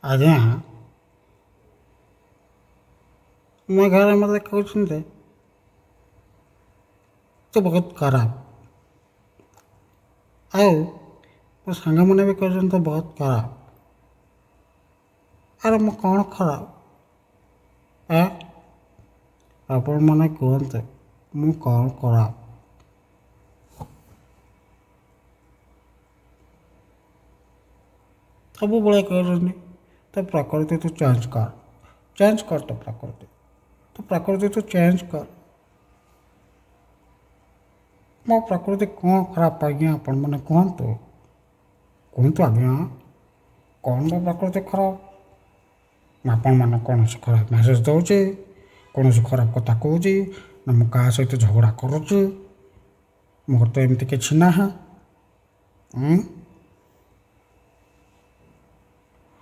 ଆଜ୍ଞା, ମୋ ଘରେ ମୋତେ କହୁଛନ୍ତି ତୁ ବହୁତ ଖରାପ, ଆଉ ମୋ ସାଙ୍ଗମାନେ ବି କହୁଛନ୍ତି ତୁ ବହୁତ ଖରାପ। ଆରେ ମୁଁ କ'ଣ ଖରାପ? ଆପଣମାନେ କୁହନ୍ତୁ ମୁଁ କ'ଣ ଖରାପ? ସବୁବେଳେ କହୁଛନ୍ତି ତୋ ପ୍ରକୃତି ତୁ ଚେଞ୍ଜ କର, ଚେଞ୍ଜ କର ତୋ ପ୍ରକୃତି, ତୋ ପ୍ରକୃତି ତୁ ଚେଞ୍ଜ କର। ମୋ ପ୍ରକୃତି କ'ଣ ଖରାପ ଆଜ୍ଞା ଆପଣମାନେ କୁହନ୍ତୁ, କୁହନ୍ତୁ ଆଜ୍ଞା କ'ଣ ମୋ ପ୍ରକୃତି ଖରାପ? ମୁଁ ଆପଣମାନଙ୍କୁ କୌଣସି ଖରାପ ମେସେଜ୍ ଦେଉଛି, କୌଣସି ଖରାପ କଥା କହୁଛି ନା ମୁଁ କାହା ସହିତ ଝଗଡ଼ା କରୁଛି? ମୋର ତ ଏମିତି କିଛି ନାହିଁ।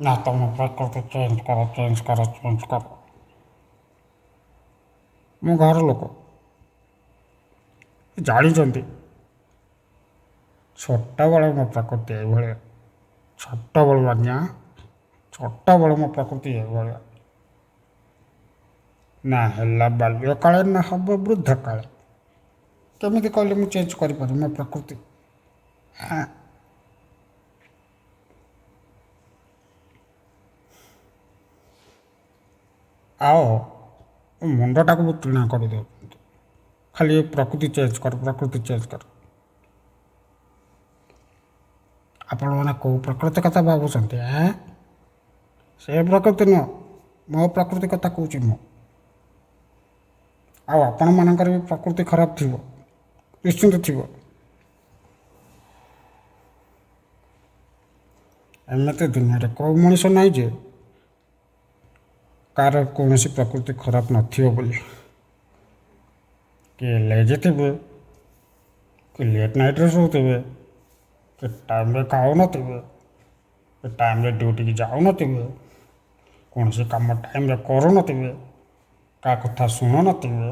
ନା ତମ ପ୍ରକୃତି ଚେଞ୍ଜ କର, ଚେଞ୍ଜ କର, ଚେଞ୍ଜ କର। ମୋ ଘର ଲୋକ ଜାଣିଛନ୍ତି ଛୋଟବେଳ ମୋ ପ୍ରକୃତି ଏଇଭଳିଆ, ଛୋଟବେଳୁ ଆଜ୍ଞା, ଛୋଟବେଳୁ ମୋ ପ୍ରକୃତି ଏଇଭଳିଆ। ନା ହେଲା ବାଲ୍ୟକାଳେ ନା ହେବ ବୃଦ୍ଧ କାଳେ। କେମିତି କହିଲେ ମୁଁ ଚେଞ୍ଜ କରିପାରିବି ମୋ ପ୍ରକୃତି? ହଁ, ଆଉ ମୁଣ୍ଡଟାକୁ ବି ଟିଣା କରିଦେଉଛନ୍ତି ଖାଲି ପ୍ରକୃତି ଚେଞ୍ଜ କର, ପ୍ରକୃତି ଚେଞ୍ଜ କର। ଆପଣମାନେ କେଉଁ ପ୍ରକୃତି କଥା ଭାବୁଛନ୍ତି? ସେ ପ୍ରକୃତି ନୁହଁ, ମୋ ପ୍ରକୃତି କଥା କହୁଛି ମୁଁ। ଆଉ ଆପଣମାନଙ୍କର ବି ପ୍ରକୃତି ଖରାପ ଥିବ, ନିଶ୍ଚିନ୍ତ ଥିବ। ଏମିତି ଦୁନିଆରେ କେଉଁ ମଣିଷ ନାହିଁ ଯେ କାହାର କୌଣସି ପ୍ରକୃତି ଖରାପ ନଥିବ ବୋଲି। କିଏ ଲେଜି ଥିବେ, କିଏ ଲେଟ୍ ନାଇଟ୍ରେ ଶୋଉଥିବେ, କିଏ ଟାଇମ୍ରେ ଖାଉନଥିବେ, କିଏ ଟାଇମ୍ରେ ଡ୍ୟୁଟିକି ଯାଉନଥିବେ, କୌଣସି କାମ ଟାଇମ୍ରେ କରୁନଥିବେ, କାହା କଥା ଶୁଣୁନଥିବେ।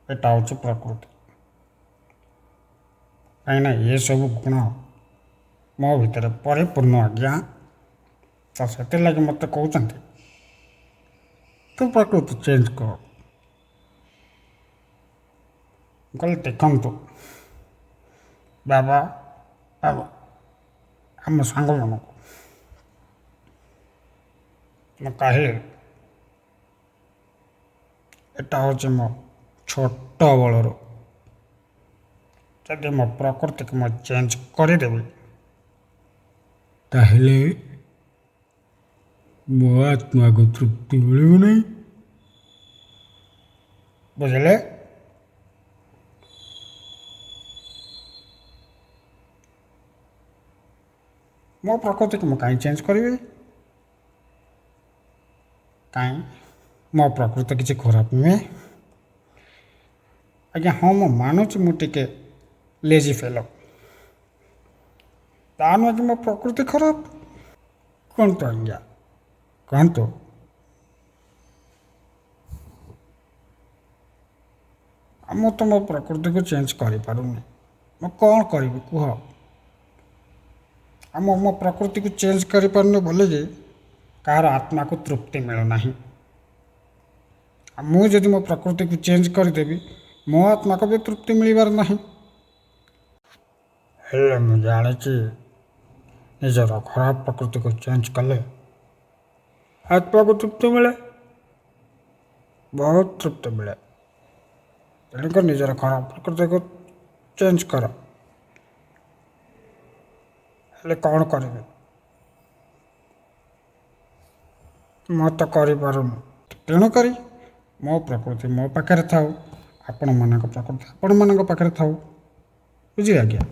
ଏଟା ହେଉଛି ପ୍ରକୃତି। କାହିଁକିନା ଏସବୁ ଗୁଣ ମୋ ଭିତରେ ପରିପୂର୍ଣ୍ଣ ଆଜ୍ଞା। ତ ସେଥିଲାଗି ମୋତେ କହୁଛନ୍ତି ତୁ ପ୍ରକୃତି ଚେଞ୍ଜ କର। ମୁଁ କହିଲି ଦେଖନ୍ତୁ ବାବା ଆଉ ଆମ ସାଙ୍ଗମାନଙ୍କୁ ମୁଁ କହିଲି ଏଟା ହେଉଛି ମୋ ଛୋଟ ବେଳରୁ, ଯଦି ମୋ ପ୍ରକୃତିକୁ ମୁଁ ଚେଞ୍ଜ କରିଦେବି ତାହେଲେ ମୋ ଆତ୍ମାକୁ ତୃପ୍ତି ମିଳିବ ନାହିଁ। ବୁଝିଲେ? ମୋ ପ୍ରକୃତିକୁ ମୁଁ କାହିଁ ଚେଞ୍ଜ କରିବି? କାହିଁ ମୋ ପ୍ରକୃତି କିଛି ଖରାପ ନୁହେଁ ଆଜ୍ଞା। ହଁ, ମୁଁ ମାନୁଛି ମୁଁ ଟିକେ ଲେଜି ଫେଲୋ, ତା ନୁହେଁ କି ମୋ ପ୍ରକୃତି ଖରାପ। କୁହନ୍ତୁ ଆଜ୍ଞା, କୁହନ୍ତୁ। ମୁଁ ତ ମୋ ପ୍ରକୃତିକୁ ଚେଞ୍ଜ କରିପାରୁନି, ମୁଁ କ'ଣ କରିବି କୁହ? ଆଉ ମୁଁ ମୋ ପ୍ରକୃତିକୁ ଚେଞ୍ଜ କରିପାରୁନି ବୋଲିକି କାହାର ଆତ୍ମାକୁ ତୃପ୍ତି ମିଳୁନାହିଁ। ଆଉ ମୁଁ ଯଦି ମୋ ପ୍ରକୃତିକୁ ଚେଞ୍ଜ କରିଦେବି ମୋ ଆତ୍ମାକୁ ବି ତୃପ୍ତି ମିଳିବାର ନାହିଁ। ହେଲେ ମୁଁ ଜାଣିଛି ନିଜର ଖରାପ ପ୍ରକୃତିକୁ ଚେଞ୍ଜ କଲେ ଆତ୍ମାକୁ ତୃପ୍ତି ମିଳେ, ବହୁତ ତୃପ୍ତି ମିଳେ। ତେଣୁକରି ନିଜର ଖରାପ ପ୍ରକୃତିକୁ ଚେଞ୍ଜ କର। ହେଲେ କ'ଣ କରିବି? ମୁଁ ତ କରିପାରୁନି। ତେଣୁକରି ମୋ ପ୍ରକୃତି ମୋ ପାଖରେ ଥାଉ, ଆପଣମାନଙ୍କ ପ୍ରକୃତି ଆପଣମାନଙ୍କ ପାଖରେ ଥାଉ। ବୁଝିଲେ ଆଜ୍ଞା?